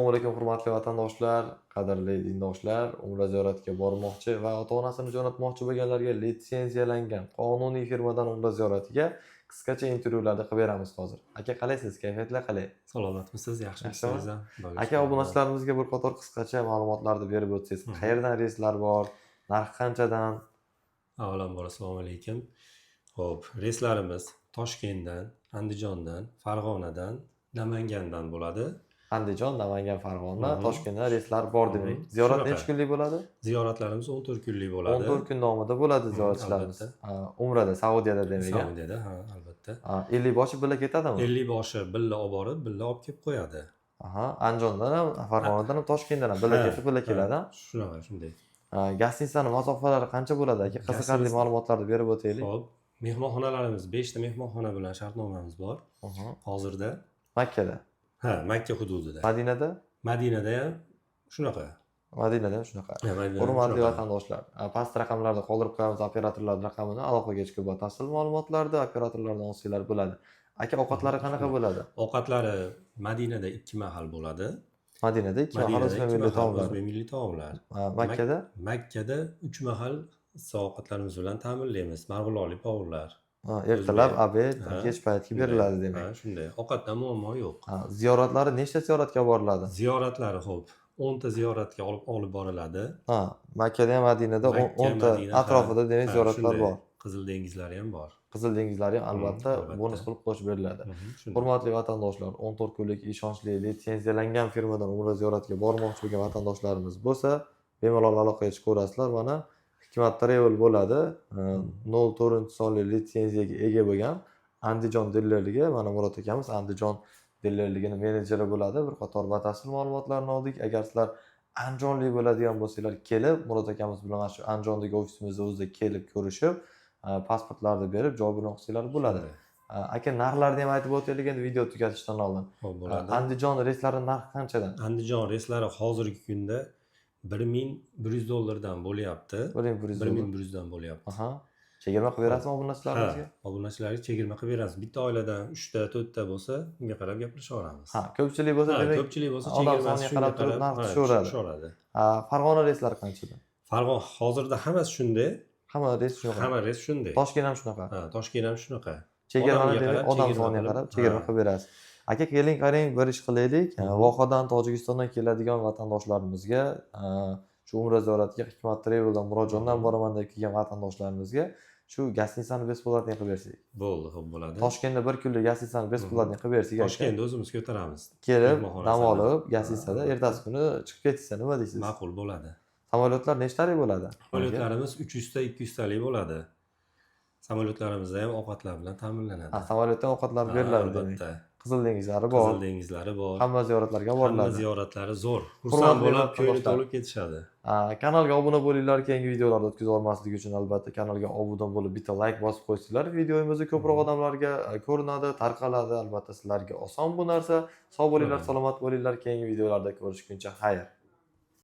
Assalomu alaykum, hurmatli vatandoshlar, qadrli dindoshlar, umra ziyoratiga bormoqchi va ota-onasini jo'natmoqchi bo'lganlarga litsenziyalangan qonuniy firmadan umra ziyoratiga qisqacha intervyularni qilib beramiz hozir. Aka, qalaysiz? Kayfiyatlar qalay? Salomatmisiz, yaxshimisiz? Yaxshimi? Xudoga Aka, shukur. Obunachilarimizga bir qator qisqacha ma'lumotlarni berib o'tsangiz, qayerdan reyslar bor, narxi qanchadan? Avvalambor, assalomu alaykum. Xo'p, reyslarimiz Toshkentdan, Andijondan, Farg'onadan, Namangandan bo'ladi. Andijon, Namangan, Farg'ona, Toshkentdan reyslar bor demak. Ziyorat necha kunlik bo'ladi? Ziyoratlarimiz 14 kunlik bo'ladi. 14 kun davomida bo'ladi ziyoratchilarimiz. Albatta. Ha, umrada, Saudiyada demak. A? Saudiyada, ha, albatta. Ha, 50 boshi birga ketadimi? 50 boshi birga olib borib, birga olib kelib qo'yadi. Aha, Andijondan ham, Farg'onadan ham, Toshkentdan ham birga ketib, birga keladi. Shunaqa, shunday. Ha, гостиница ni masofalari qancha bo'ladi, aka? Qiziqarli ma'lumotlarni berib o'taylik. Xo'p, mehmonxonalarimiz, 5 ta mehmonxona bilan shartnomamiz bor hozirda. Makkada? Ha, Makka hududida. Madinada? Madinada ham shunaqa. Madinada ham shunaqa. Ha, Madinada ham Hurmatli shunaqa. vatandoshlar, past raqamlarda qoldirib qo'yamiz operatorlar raqamini, aloqaga chiqib batafsil ma'lumotlarni operatorlardan olsanglar bo'ladi. Aka, ovqatlari qanaqa bo'ladi? Ovqatlari Madinada ikki mahal bo'ladi. Madinada ikki mahal Madinada o'zbek ikki milliy mahal taomlari. o'zbek milliy taomlar. Ha, Makkada? Makkada uch mahal issiq ovqatlarimiz bilan ta'minlaymiz. Marg'ilonlik повар lar. Ha, ertalab, O'zbek. обед, kech paytga beriladi demak. Ha, shunday. Ovqatdan muammo yo'q. Ha, ziyoratlari nechta ziyoratga boriladi? Ziyoratlari, xo'p, 10 ta ziyoratga olib boriladi. Ha, Makkada ham, Madinada Makka, 10 ta Madina, ha, atrofida demak ziyoratlar shunday. bor. Qizil dengizlari ham bor. Qizil dengizlari ham albatta Albatta. Bonus qilib qo'shib beriladi. Shunday. Hurmatli vatandoshlar, 14 kunlik ishonchli litsenziyalangan firmadan umra ziyoratiga bormoqchi bo'lgan vatandoshlarimiz bo'lsa, bemalol aloqaga chiqaverasizlar. Mana, Hikmat Travel bo'ladi. 04-sonli litsenziyaga ega bo'lgan Andijon dilerligi, mana Murod akamiz Andijon dilerligini menejeri bo'ladi. Bir qator batafsil ma'lumotlarni oldik. Agar sizlar andijonlik bo'ladigan bo'lsanglar, kelib Murod akamiz bilan mana shu Andijondagi ofisimizda o'zida kelib ko'rishib, pasportlarni berib, javobini olsanglar bo'ladi. Shunday. Aka, narxlarni ham aytib o'taylik endi video tugatishdan oldin. Xo'p, bo'ladi. Andijon reyslari narxi qanchadan? Andijon reyslari hozirgi kunda 1100 dollardan bo'lyapti. 1100 Bir dollar. ming bir yuzdan bo'lyapti. Aha. Chegirma qilib berasizmi obunachilarimizga? Ha, obunachilarga chegirma qilib beramiz. Bitta oiladan uchta, to'rtta bo'lsa, unga qarab gaplashaveramiz. Ha, ko'pchilik bo'lsa, Ha, demak, ko'pchilik bo'lsa, odam chegirmasi soniga shunga qarab turib qarab narx ha, tushaveradi. Tushaveradi. Ha, Farg'ona reyslari qanchadan? Farg'ona hozirda hammasi shunday. Hamma reys shunaqa. Hamma reys shunday. Toshkent ham shunaqa. Ha, Toshkent ham shunaqa. Chegirmani Odamga demak, qarab odam chegirma soniga qilib, qarab chegirma qilib berasiz. Aka, keling, qarang, bir ish qilaylik. Vohadan, Tojikistondan keladigan vatandoshlarimizga, shu umra ziyoratiga Hikmat Traveldan, Murodjondan boraman deb kelgan vatandoshlarimizga shu гостиница ni бесплатный qilib bersak. Bo'ldi, xo'p, bo'ladi. Toshkentda bir kunlik гостиница ni бесплатный qilib bersak, aka. Toshkentda o'zimiz ko'taramiz. Kelib, Mehmonxonasini. Dam olib, гостиница da Ha, ertasi kuni chiqib ketishsa, nima deysiz? Ma'qul bo'ladi. Samolyotlar nechtalik bo'ladi? Samolyotlarimiz 300 ta, 200 talik bo'ladi. Samolyotlarimizda ham ovqatlar bilan ta'minlanadi. Ha, samolyotdan ovqatlar Ha, beriladi demak. albatta. Qizil dengizlari bor. Qizil dengizlari bor. Hamma ziyoratlarga Hamma boriladi. Ziyoratlari zo'r. Xursand Hurmatli bo'lib, ko'ngli vatandoshlar. to'lib ketishadi. Ha, kanalga obuna bo'linglar, keyingi videolarni o'tkazib olmaslik uchun albatta kanalga obuna bo'lib, bitta layk bosib qo'ysanglar, videomizni ko'proq odamlarga ko'rinadi, tarqaladi. Albatta sizlarga oson bu narsa. Sog' bo'linglar, salomat bo'linglar. Keyingi videolarda ko'rishguncha xayr.